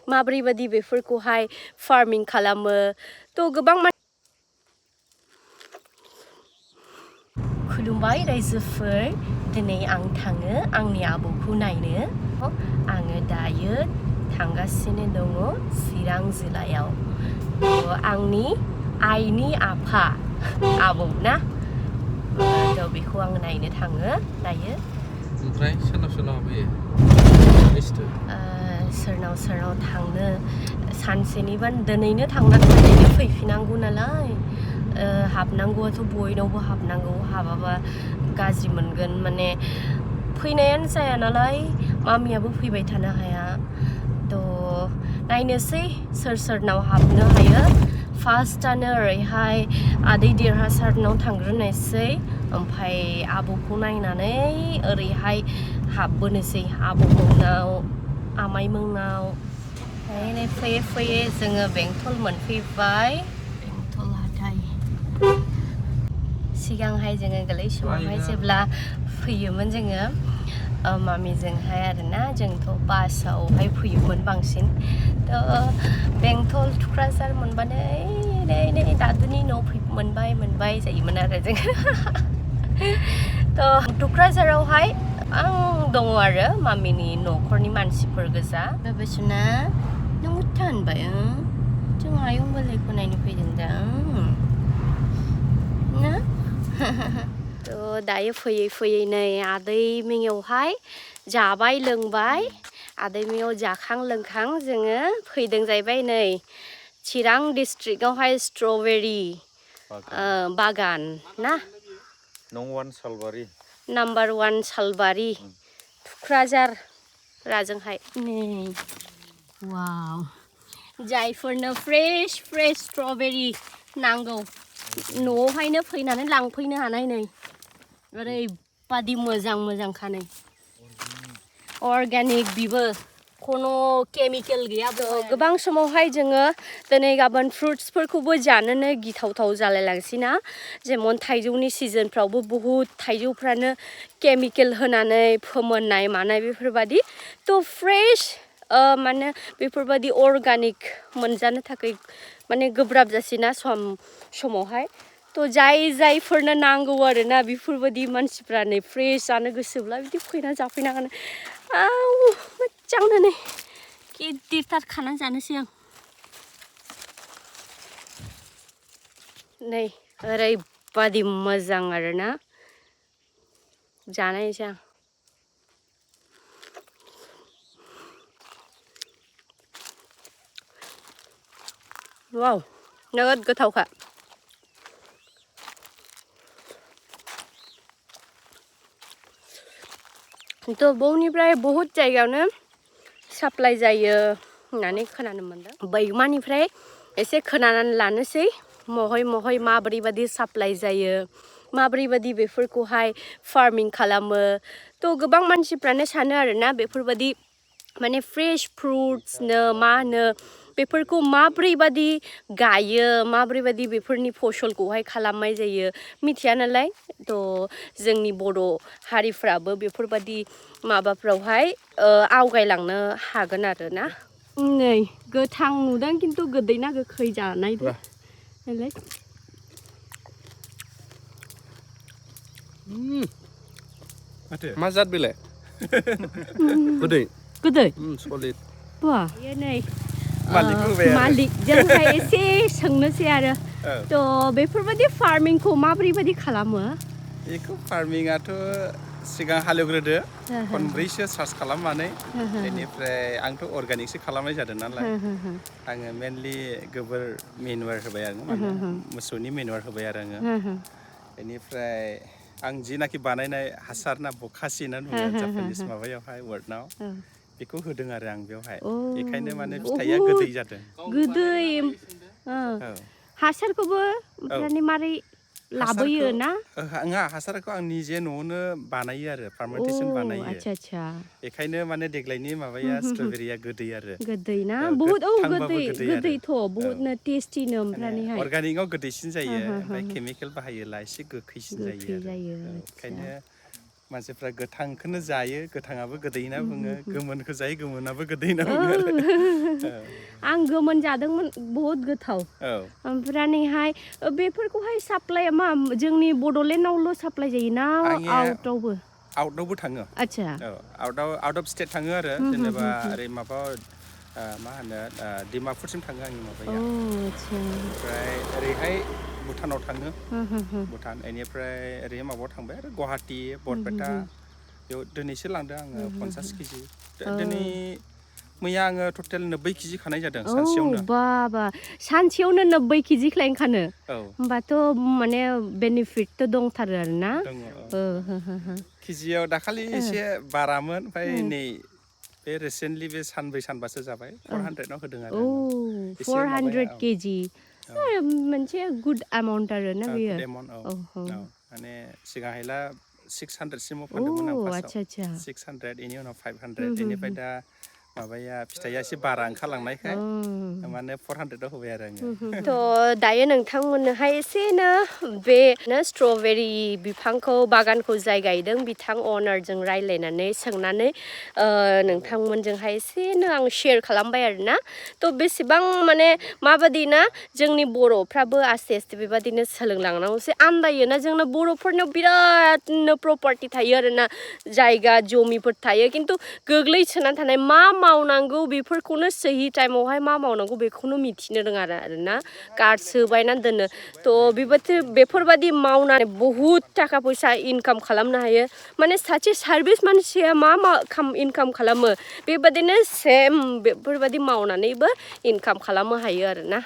माबोरै बादि बेफोरखौहाय फार्मिं खालामो थ' गोबां खुलुमबाय रायजोफोर दिनै आं थाङो आंनि आबौखौ नायनो आङो दायो थांगासिनो दङ चिरां जिल्लायाव आंनि आइनि आफा आबौ ना थ' बेखौ आं नायनो थाङो दायो ओमफ्राय सोरनाव फैयो सोरनाव थांनो सानसेनिबा दिनैनो थांनानै दिनैनो फैफिनांगौ नालाय हाबनांगौआथ' बयनावबो हाबनांगौ हाबाबा गाज्रि मोनगोन माने फैनायानो जाया नालाय मामियाबो फैबाय थानो हाया थ' नायनोसै सोरनाव हाबनो हायो फार्स्टआनो ओरैहाय आदै देरहासारनाव थांग्रोनायसै ओमफ्राय आबौखौ नायनानै ओरैहाय हाबबोनोसै आबौमोननाव आमाइमोननाव फैयै फैयै जोङो बेंटल मोनफैबाय बेंटल हाथाय सिगांहाय जोङो गोरलै समावहाय जेब्ला फैयोमोन जोङो मामिजोंहाय आरोना जोंथ' बासावहाय फैयोमोन बांसिन थ' बेंटल थुक्राझार मोनबानो नै दादुनि न' मोनबाय जायोमोन आरो जोङो थ' थुक्राझारावहाय आं दङ आरो मामिनि न'खरनि मानसिफोर गोजा बेबायदिनो नों उथा होनबाय जों आयं बोलायखौ नायनो फैदों दा ना थ' दायो फैयै नै आदै मियावहाय जाबाय लोंबाय आदै मियाव जाखां लोंखां जोङो फैदों जाहैबाय नै चिरां डिस्ट्रिक्टआवहाय स्ट्रबेरि बागान ना नाम्बार 1 सालबारि थुक्राझार राजोंहाय नै वाव जायफोरनो फ्रेश स्ट्रबेरि नांगौ न'आवहायनो फैनानै लांफैनो हानाय नै ओरैबादि मोजांखा नै अर्गानिक बिबो खुनु केमिकेल गैया गोबां समावहाय जोङो दिनै गाबोन फ्रुट्सफोरखौबो जानोनो गिथावथाव जालायलांसै ना जेमन थाइजौनि सिजनफ्रावबो बुहुत थाइजौफ्रानो केमिकेल होनानै फोमोननाय मानाय बेफोरबादि थ' फ्रेश माने बेफोरबादि अर्गानिक मोनजानो थाखाय माने गोब्राब जासैना समावहाय थ' जायफोरनो नांगौ आरोना बेफोरबादि मानसिफ्रा नै फ्रेश जानो गोसोब्ला बिदि फैना जाफैनो हागोन मोजांनो नै गिदिरथार खानानै जानोसै आं नै ओरैबादि मोजां आरोना जानायसै आं वाव नोगोद गोथावखा थ' बौनिफ्राय बहुद जायगायावनो साप्लाय जायो होननानै खोनानो मोनदों बैमानिफ्राय एसे खोनानानै लानोसै महै माबोरै बादि साप्लाय जायो माबोरै बादि बेफोरखौहाय फार्मिं खालामो थ' गोबां मानसिफ्रानो सानो आरोना बेफोरबादि माने फ्रेश फ्रुट्सनो मा होनो बेफोरखौ माबोरै बादि गायो माबोरै बादि बेफोरनि फसलखौहाय खालामनाय जायो मिथिया नालाय थ' जोंनि बर' हारिफ्राबो बेफोरबादि माबाफ्रावहाय आवगायलांनो हागोन आरोना नै गोथां नुदों खिन्थु गोदै ना गोखै जानाय नालाय मा जात बेलाय गोदै सलिड बा बेयो नै मालिकजोंहाय एसे सोंनोसै आरो थ' बेफोरबादि फार्मिंखौ माबोरै बादि खालामो बेखौ फार्मिंआथ' सिगां हालेवग्रोदो खनब्रैसो सार्च खालामनानै बेनिफ्राय आंथ' अर्गानिकसो खालामनाय जादों नालाय आङो मेनलि गोबोर मेनुवार होबाय आरो माने मोसौनि मेनुवार होबाय आरो आङो बेनिफ्राय आं जिनाखि बानायनाय हासार ना बखासि होननानै बुङो जापानिस माबायावहाय वार्डनाव बेखौ होदों आरो आं बेवहाय बेखायनो माने फिथाइया गोदै जादों गोदै हासारखौबो ओमफ्राय मारै लाबोयो ना नङा हासारखौ आं निजे न'आवनो बानायो आरो फार्मेन्टेसन बानायो बेखायनो माने देग्लायनि माबाया स्ट्रबेरिया गोदै आरो गोदै ना बहुद थांबाबो गोदैथ' बहुतनो टेस्टिनो ओमफ्राय अर्गानिकआव गोदैसिन जायो ओमफ्राय केमिकेल बाहायोला एसे गोखैसिन जायो आरो ओंखायनो मानसिफ्रा गोथांखौनो जायो गोथाङाबो गोदै होनना बुङो गोमोनखौ जायो गोमोनाबो गोदै होनना बुङो आरो आं गोमोन जादोंमोन बहुत गोथाव ओमफ्रायहाय बेफोरखौहाय साप्लाइ मा जोंनि बड'लेण्डआवल' साप्लाइ जायो ना आउटआवबो आउटआवबो थाङो आच्छा आउट अफ स्टेट थाङो आरो जेनेबा ओरै माबा मा होनो डिमापुरसिम थाङो आंनि माबाया ओमफ्राय ओरैहाय भुटानाव थाङो भुटान बेनिफ्राय ओरै माबायाव थांबाय आरो गुवाहाटि बरपेटा बेयाव दिनैसो लांदों आङो 50 केजि दिनै मैया आङो टटेल 90 केजि खानाय जादों सानसेयावनो बाबा सानसेयावनो 90 केजि खानो होमबाथ' माने बेनिफिटथ' दंथारो आरोना दङ केजियाव दाखालि एसे बारामोन ओमफ्राय नै बे रिसेन्टलि बे सानब्रै सानबासो जाबाय 400 होदों आरो 400 केजि मोनसे गुड एमाउन्ट आरो ना बेयो गुड एमाउन्ट माने सिगांहायला 600 सिमाव फानदोंमोन आं फार्स्टआव 600 बेनि उनाव 500 बेनिफ्राय दा माबाया फिथाइया एसे बारा ओंखारलांनायखाय माने 400 होबाय आरो आङो थ' दायो नोंथांमोननोहाय एसेनो बे स्ट्रबेरि बिफांखौ बागानखौ जाय गायदों बिथां अनारजों रायज्लायनानै सोंनानै नोंथांमोनजोंहाय एसेनो आं शेयार खालामबाय आरोना थ' बेसेबां माने माबादि ना जोंनि बर'फ्राबो आस्ते आस्ते बेबादिनो सोलोंलांनांगौसो आन्दायोना जोंना बर'फोरनाव बिरादनो प्रपार्टि थायो आरोना जायगा जमिफोर थायो खिन्थु गोग्लैसोनानै थानाय मा मावनांगौ बेफोरखौनो सही टाइमावहाय मा मावनांगौ बेखौनो मिथिनो रोङा आरोना कार्ड सोबायनानै दोनो थ' बेफोरबादि मावनानै बहुद थाखा फैसा इनकाम खालामनो हायो माने सासे सार्भिस मानसिया मा इनकाम खालामो बेबादिनो सेम बेफोरबादि मावनानैबो इनकाम खालामनो हायो आरोना